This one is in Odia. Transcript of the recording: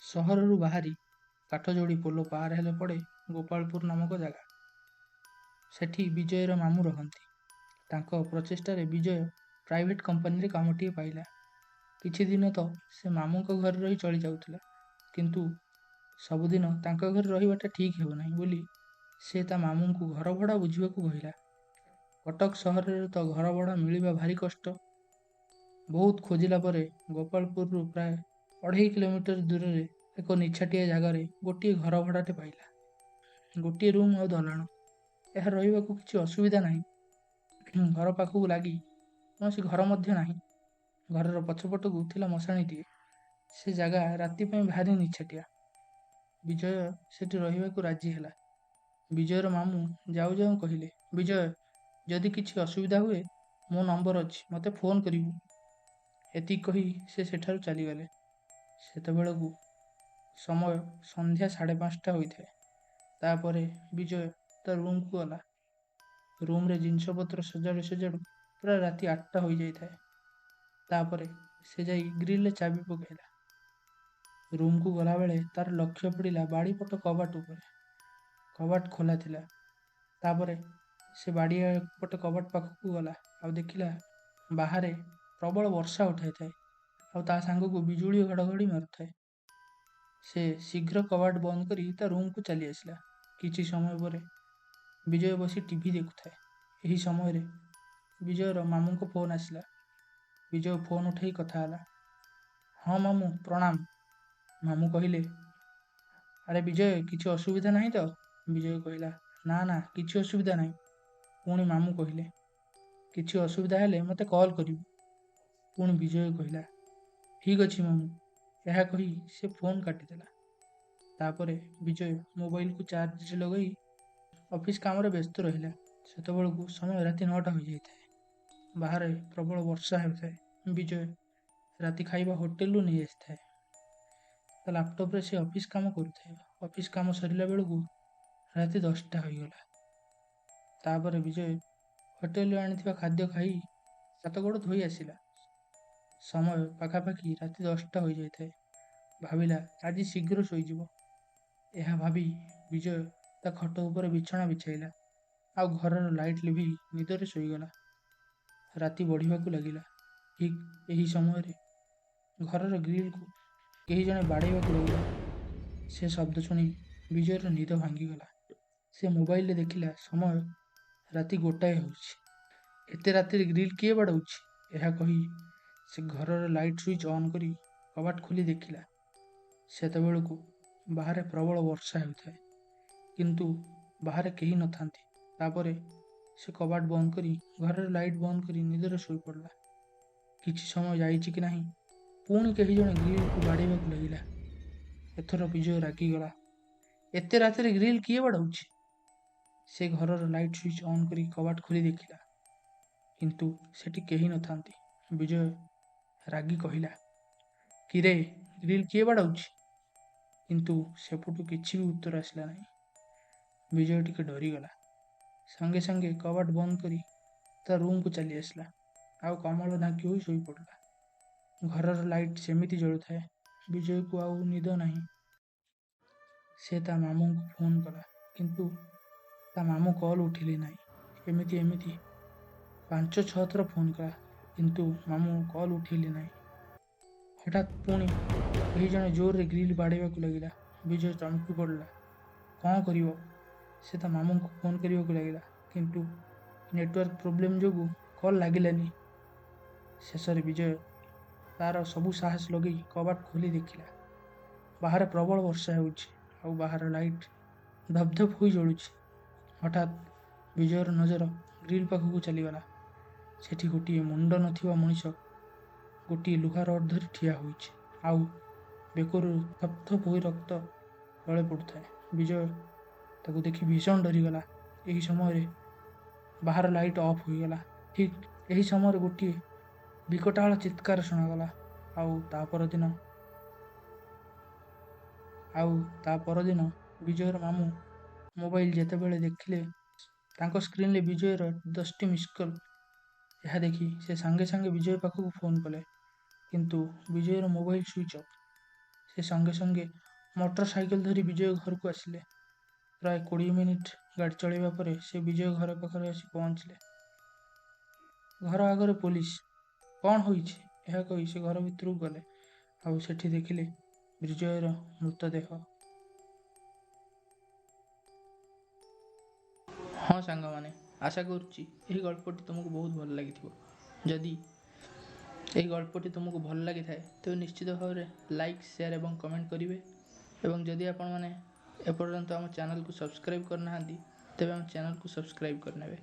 ସହରରୁ ବାହାରି କାଠଯୋଡ଼ି ପୋଲ ପାର ହେଲେ ପଡ଼େ ଗୋପାଳପୁର ନାମକ ଜାଗା। ସେଠି ବିଜୟର ମାମୁଁ ରହନ୍ତି। ତାଙ୍କ ପ୍ରଚେଷ୍ଟାରେ ବିଜୟ ପ୍ରାଇଭେଟ୍ କମ୍ପାନୀରେ କାମଟିଏ ପାଇଲା। କିଛିଦିନ ତ ସେ ମାମୁଁଙ୍କ ଘରେ ରହି ଚଳିଯାଉଥିଲା, କିନ୍ତୁ ସବୁଦିନ ତାଙ୍କ ଘରେ ରହିବାଟା ଠିକ୍ ହେବ ନାହିଁ ବୋଲି ସେ ତା ମାମୁଁଙ୍କୁ ଘର ଭଡ଼ା ବୁଝିବାକୁ କହିଲା। କଟକ ସହରରେ ତ ଘର ଭଡ଼ା ମିଳିବା ଭାରି କଷ୍ଟ। ବହୁତ ଖୋଜିଲା ପରେ ଗୋପାଳପୁରରୁ ପ୍ରାୟ 2.5 କିଲୋମିଟର ଦୂରରେ ଏକ ନିଛାଟିଆ ଜାଗାରେ ଗୋଟିଏ ଘର ଭଡ଼ାଟେ ପାଇଲା। ଗୋଟିଏ ରୁମ୍ ଆଉ ଦଲାଣ। ଏହା ରହିବାକୁ କିଛି ଅସୁବିଧା ନାହିଁ। ଘର ପାଖକୁ ଲାଗି କୌଣସି ଘର ମଧ୍ୟ ନାହିଁ। ଘରର ପଛପଟକୁ ଥିଲା ମଶାଣିଟିଏ। ସେ ଜାଗା ରାତି ପାଇଁ ଭାରି ନିଛାଟିଆ। ବିଜୟ ସେଠି ରହିବାକୁ ରାଜି ହେଲା। ବିଜୟର ମାମୁଁ ଯାଉ ଯାଉ କହିଲେ, ବିଜୟ, ଯଦି କିଛି ଅସୁବିଧା ହୁଏ ମୋ ନମ୍ବର ଅଛି, ମୋତେ ଫୋନ୍ କରିବୁ। ଏତିକି କହି ସେ ସେଠାରୁ ଚାଲିଗଲେ। ସେତେବେଳକୁ ସମୟ ସନ୍ଧ୍ୟା 5:30 ହୋଇଥାଏ। ତାପରେ ବିଜୟ ତା ରୁମ୍କୁ ଗଲା। ରୁମ୍ରେ ଜିନିଷପତ୍ର ସଜାଡ଼ୁ ସଜାଡ଼ୁ ପୁରା ରାତି 8ଟା ହୋଇଯାଇଥାଏ। ତାପରେ ସେ ଯାଇ ଗ୍ରିଲ୍ରେ ଚାବି ପକାଇଲା। ରୁମ୍କୁ ଗଲାବେଳେ ତାର ଲକ୍ଷ୍ୟ ପଡ଼ିଲା ବାଡ଼ିପଟ କବାଟ ଉପରେ। କବାଟ ଖୋଲା ଥିଲା। ତାପରେ ସେ ବାଡ଼ିଆ ପଟ କବାଟ ପାଖକୁ ଗଲା ଆଉ ଦେଖିଲା ବାହାରେ ପ୍ରବଳ ବର୍ଷା ଉଠାଇଥାଏ ଆଉ ତା ସାଙ୍ଗକୁ ବିଜୁଳି ଘଡ଼ଘଡ଼ି ମାରୁଥାଏ। ସେ ଶୀଘ୍ର କବାଟ ବନ୍ଦ କରି ତା ରୁମ୍କୁ ଚାଲି ଆସିଲା। କିଛି ସମୟ ପରେ ବିଜୟ ବସି ଟିଭି ଦେଖୁଥାଏ। ଏହି ସମୟରେ ବିଜୟର ମାମୁଁଙ୍କ ଫୋନ୍ ଆସିଲା। ବିଜୟ ଫୋନ୍ ଉଠାଇ କଥା ହେଲା। ହଁ ମାମୁଁ, ପ୍ରଣାମ। ମାମୁଁ କହିଲେ, ଆରେ ବିଜୟ, କିଛି ଅସୁବିଧା ନାହିଁ ତ? ବିଜୟ କହିଲା, ନା ନା, କିଛି ଅସୁବିଧା ନାହିଁ। ପୁଣି ମାମୁଁ କହିଲେ, କିଛି ଅସୁବିଧା ହେଲେ ମୋତେ କଲ୍ କରିବୁ। ପୁଣି ବିଜୟ କହିଲା, ଠିକ୍ ଅଛି ମାମୁଁ। ଏହା କହି ସେ ଫୋନ୍ କାଟିଦେଲା। ତାପରେ ବିଜୟ ମୋବାଇଲକୁ ଚାର୍ଜରେ ଲଗାଇ ଅଫିସ୍ କାମରେ ବ୍ୟସ୍ତ ରହିଲା। ସେତେବେଳକୁ ସମୟ ରାତି 9ଟା ହୋଇଯାଇଥାଏ। ବାହାରେ ପ୍ରବଳ ବର୍ଷା ହେଉଥାଏ। ବିଜୟ ରାତି ଖାଇବା ହୋଟେଲରୁ ନେଇ ଆସିଥାଏ। ତା ଲାପଟପ୍ରେ ସେ ଅଫିସ୍ କାମ କରୁଥାଏ। ଅଫିସ୍ କାମ ସରିଲା ବେଳକୁ ରାତି 10ଟା ହୋଇଗଲା। ତାପରେ ବିଜୟ ହୋଟେଲରୁ ଆଣିଥିବା ଖାଦ୍ୟ ଖାଇ ହାତ ଗୋଡ଼ ଧୋଇ ଆସିଲା। ସମୟ ପାଖାପାଖି ରାତି 10ଟା ହୋଇଯାଇଥାଏ। ଭାବିଲା ଆଜି ଶୀଘ୍ର ଶୋଇଯିବ। ଏହା ଭାବି ବିଜୟ ତା ଖଟ ଉପରେ ବିଛଣା ବିଛାଇଲା ଆଉ ଘରର ଲାଇଟ୍ ଲିଭେଇ ନିଦରେ ଶୋଇଗଲା। ରାତି ବଢ଼ିବାକୁ ଲାଗିଲା। ଠିକ୍ ଏହି ସମୟରେ ଘରର ଗ୍ରିଲ୍କୁ କେହି ଜଣେ ବାଡ଼େଇବାକୁ ଲାଗିଲା। ସେ ଶବ୍ଦ ଶୁଣି ବିଜୟର ନିଦ ଭାଙ୍ଗିଗଲା। ସେ ମୋବାଇଲରେ ଦେଖିଲା ସମୟ ରାତି 1 ହେଉଛି। ଏତେ ରାତିରେ ଗ୍ରିଲ୍ କିଏ ବାଡ଼ଉଛି? ଏହା କହି ସେ ଘରର ଲାଇଟ୍ ସୁଇଚ୍ ଅନ୍ କରି କବାଟ ଖୋଲି ଦେଖିଲା। ସେତେବେଳକୁ ବାହାରେ ପ୍ରବଳ ବର୍ଷା ହେଉଥାଏ, କିନ୍ତୁ ବାହାରେ କେହି ନଥାନ୍ତି। ତାପରେ ସେ କବାଟ ବନ୍ଦ କରି ଘରର ଲାଇଟ୍ ବନ୍ଦ କରି ନିଦରେ ଶୋଇପଡ଼ିଲା। କିଛି ସମୟ ଯାଇଛି କି ନାହିଁ, ପୁଣି କେହି ଜଣେ ଗ୍ରିଲ୍କୁ ବାଡ଼େଇବାକୁ ଲାଗିଲା। ଏଥର ବିଜୟ ରାଗିଗଲା। ଏତେ ରାତିରେ ଗ୍ରିଲ୍ କିଏ ବାଡ଼ଉଛି? ସେ ଘରର ଲାଇଟ୍ ସୁଇଚ୍ ଅନ୍ କରି କବାଟ ଖୋଲି ଦେଖିଲା, କିନ୍ତୁ ସେଠି କେହି ନଥାନ୍ତି। ବିଜୟ ରାଗି କହିଲା, କିରେ, ଗ୍ରିଲ୍ କିଏ ବାଡ଼ଉଛି? କିନ୍ତୁ ସେପଟୁ କିଛି ବି ଉତ୍ତର ଆସିଲା ନାହିଁ। ବିଜୟ ଟିକେ ଡରିଗଲା। ସାଙ୍ଗେ ସାଙ୍ଗେ କବାଟ ବନ୍ଦ କରି ତା ରୁମ୍କୁ ଚାଲି ଆସିଲା ଆଉ କମଳ ଢାଙ୍କି ହୋଇ ଶୋଇପଡ଼ିଲା। ଘରର ଲାଇଟ୍ ସେମିତି ଜଳୁଥାଏ। ବିଜୟକୁ ଆଉ ନିଦ ନାହିଁ। ସେ ତା ମାମୁଁଙ୍କୁ ଫୋନ୍ କଲା, କିନ୍ତୁ ତା ମାମୁଁ କଲ୍ ଉଠିଲେ ନାହିଁ। ଏମିତି ଏମିତି 5-6 ଥର ଫୋନ୍ କଲା, କିନ୍ତୁ ମାମୁଁ କଲ୍ ଉଠେଇଲେ ନାହିଁ। ହଠାତ୍ ପୁଣି କେହି ଜଣେ ଜୋରରେ ଗ୍ରିଲ୍ ବାଡ଼େଇବାକୁ ଲାଗିଲା। ବିଜୟ ଚମକି ପଡ଼ିଲା। କ'ଣ କରିବ? ସେ ତା ମାମୁଁଙ୍କୁ ଫୋନ୍ କରିବାକୁ ଲାଗିଲା, କିନ୍ତୁ ନେଟୱାର୍କ ପ୍ରୋବ୍ଲେମ୍ ଯୋଗୁଁ କଲ୍ ଲାଗିଲାନି। ଶେଷରେ ବିଜୟ ତାର ସବୁ ସାହସ ଲଗେଇ କବାଟ ଖୋଲି ଦେଖିଲା। ବାହାରେ ପ୍ରବଳ ବର୍ଷା ହେଉଛି ଆଉ ବାହାର ଲାଇଟ୍ ଧପଧପ ହୋଇ ଜଳୁଛି। ହଠାତ୍ ବିଜୟର ନଜର ଗ୍ରିଲ୍ ପାଖକୁ ଚାଲିଗଲା। ସେଠି ଗୋଟିଏ ମୁଣ୍ଡ ନଥିବା ମଣିଷ ଗୋଟିଏ ଲୁହା ରଡ୍ ଧରି ଠିଆ ହୋଇଛି ଆଉ ବେକରୁ ଥପ ଥପ ହୋଇ ରକ୍ତ ତଳେ ପଡ଼ୁଥାଏ। ବିଜୟ ତାକୁ ଦେଖି ଭୀଷଣ ଡରିଗଲା। ଏହି ସମୟରେ ବାହାର ଲାଇଟ୍ ଅଫ୍ ହୋଇଗଲା। ଠିକ୍ ଏହି ସମୟରେ ଗୋଟିଏ ବିକଟାଳ ଚିତ୍କାର ଶୁଣାଗଲା। ଆଉ ତା ପରଦିନ ବିଜୟର ମାମୁଁ ମୋବାଇଲ ଯେତେବେଳେ ଦେଖିଲେ, ତାଙ୍କ ସ୍କ୍ରିନ୍ରେ ବିଜୟର 10ଟି ମିସ୍ କଲ୍। ଏହା ଦେଖି ସେ ସାଙ୍ଗେ ସାଙ୍ଗେ ବିଜୟ ପାଖକୁ ଫୋନ୍ କଲେ, କିନ୍ତୁ ବିଜୟର ମୋବାଇଲ ସୁଇଚ୍ ଅଫ୍। ସେ ସେ ସଙ୍ଗେ ସଙ୍ଗେ ମୋଟର ସାଇକେଲ ଧରି ବିଜୟ ଘରକୁ ଆସିଲେ। ପ୍ରାୟ 20 ମିନିଟ୍ ଗାଡ଼ି ଚଳାଇବା ପରେ ସେ ବିଜୟ ଘର ପାଖରେ ଆସି ପହଞ୍ଚିଲେ। ଘର ଆଗରେ ପୋଲିସ। କ'ଣ ହୋଇଛି? ଏହା କହି ସେ ଘର ଭିତରକୁ ଗଲେ ଆଉ ସେଠି ଦେଖିଲେ ବିଜୟର ମୃତଦେହ। ହଁ ସାଙ୍ଗମାନେ, ଆଶା କରୁଛି ଏହି ଗଳ୍ପଟି ତୁମକୁ ବହୁତ ଭଲ ଲାଗିଥିବ। ଯଦି ଏହି ଗଳ୍ପଟି ତୁମକୁ ଭଲ ଲାଗିଥାଏ, ତେବେ ନିଶ୍ଚିତ ଭାବରେ ଲାଇକ୍, ସେୟାର ଏବଂ କମେଣ୍ଟ କରିବେ। ଏବଂ ଯଦି ଆପଣମାନେ ଏପର୍ଯ୍ୟନ୍ତ ଆମ ଚ୍ୟାନେଲକୁ ସବସ୍କ୍ରାଇବ୍ କରିନାହାନ୍ତି, ତେବେ ଆମ ଚ୍ୟାନେଲକୁ ସବସ୍କ୍ରାଇବ୍ କରିନେବେ।